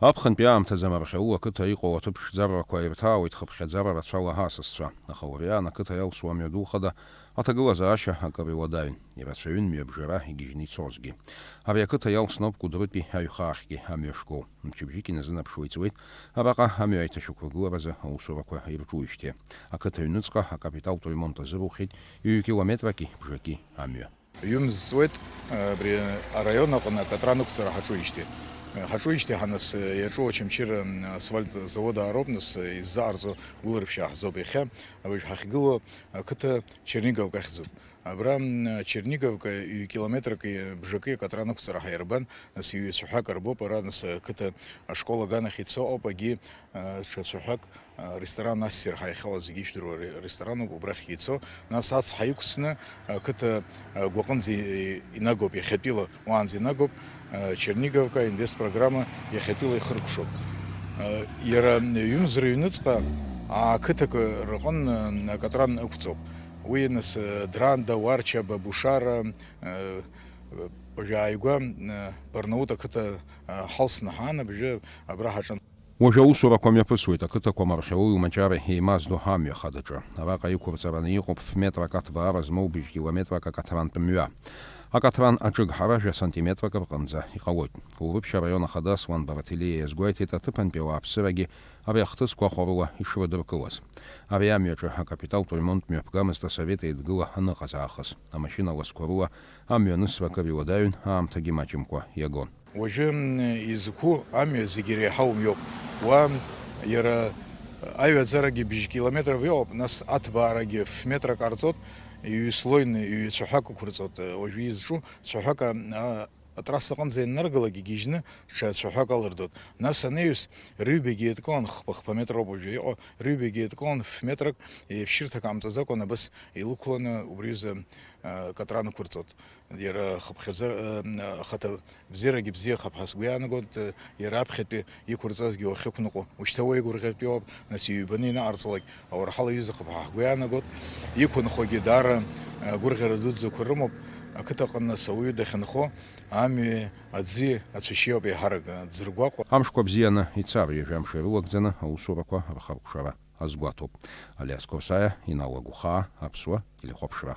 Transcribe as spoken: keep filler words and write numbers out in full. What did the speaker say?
Аԥхынтәи аамҭазы Мархьаул ақыҭа иҟоу аҭыԥ ԥшӡаррақәа ирҭаауеит хыԥхьаӡара рацәала асасцәа, аха уажәраан ақыҭа иалсуа амҩаду хада аҭагылазаашьа акыр иуадаҩын. Ирацәаҩын мҩабжара игьежьны ицозгьы. Абри ақыҭа иалсноуп Кәыдрытәи аҩхаахьгьы амҩа шгоу. Мчыбжьык иназынаԥшуа иҵуеит араҟа амҩа аиҭашьақәыргыларазы аусурақәа ирҿуижьҭеи. Ақыҭа аҩныҵҟа акапиталтә ремонт азыруахьеит ҩ-километраки бжаки амҩа. Ҩымз ҵуеит, абри араион аҟны акатран ықәҵара ҳаҿуижьҭеи. Ҳаҿуижьҭеи ҳаныс иаҿу Очамчыра асфальт завод аароуп, нас иззаараӡо гәыларԥшьаа ҳзоуп иахьа. Уажә ҳахьгылоу ақыҭа Черниговка ахьӡуп. Абра, м, Черниговка ҩ-километрак бжаки акатран ықәҵара ҳаирбан, нас ҩ-цәаҳәак рбоуп, ара, нас, ақыҭа ашкол аганахь ицо ауп, агьи, а, ҽа цәаҳәак, а, ресторан ассир ҳаихьоу зегьы ижәдыруа ре-, ресторан ауп, убрахь ицо, нас ацҳа иқәсны, ақыҭа, а, гәаҟынӡа и-, инагоуп, иахьатәила уаанӡа инагоуп, а, Черниговка инвестпрограмма иахьатәила ихыркәшоуп. А, иара ҩымз рыҩныҵҟа ақыҭак рҟын, а, акатран ықәҵоуп. Уи, нас, Дранда, Уарча, Бабушара, уажәы ааигәа, Барнаут ақыҭа ҳалсны ҳаан, абжьы абра ҳаҿын. Уажәы аусурақәа мҩаԥысуеит ақыҭақәа Мархьаууи Умаҷари еимаздо амҩа хадаҿы. Араҟа иқәырҵараны иҟоуп ф-метрак аҭбаара змоу быжь километрак акатрантә мҩа. Акатран аҿыгҳара жәа сантиметрак рҟынӡа иҟалоит. Урыԥшь араион ахада Аслан Бараҭелиа иазгәеиҭеит аҭыԥантәи ауааԥсырагьы ари ахҭысқәа ахәарыла ишрыдыркылаз. Ари амҩаҿы акапиталтә ремонт мҩаԥгамызт Асовет Еидгыла аныҟаз аахыс. Амашьына ласқәа рыла амҩа анысра акыр иуадаҩын, аамҭагьы маҷымкәа иагон. Уажәы, м, изқәу амҩа зегьы иреиҳау мҩоуп. Уа иара аҩаӡарагьы бжь километров иҟоуп, нас аҭбаарагьы ф-метрак ҟарҵот, ҩ-слойны, ҩ-цәаҳәак ықәырҵот. Уажәы изҿу цәаҳәак, а, атрасса аҟынӡа ианнаргалак игьежьны ҽа цәаҳәак алырдот. Нас анаҩс рыҩбагьы еидкылан, хԥа-хԥа метроуп уажәы иҟоу, рыҩбагьы еидкылан ф-метрак, еиԥшьырҭак ҟамҵаӡакәан абас илықәланы убри аҩыза, а, катран ықәырҵот. Иара хыԥхьаӡа, а, ахаҭа бзиарагьы бзиахап ҳәа сгәы иаанагоит, а, иара аԥхьатәи иқәырҵазгьы уахьықәныҟәо, ушьҭа уеигәырӷьартә иоуп, нас иҩбаны инаҟарҵалак, ауарҳала иҩызахап ҳәа ҳгәы иаанагоит, иқәынхогьы даара, а, гәырӷьара дуӡӡақәа рымоуп, ақыҭаҟны нас ауаҩы дахьынхо, амҩеи аӡи ацәашьи ауп еиҳарак, а, дзыргәаҟуа. Амшқәа бзианы ицар, ҩажәа мшы ирылагӡаны аусурақәа рхыркәшара азгәаҭоуп. Алиас Қорсаиа, Инал Агәхаа, Аԥсуа телехәаԥшра.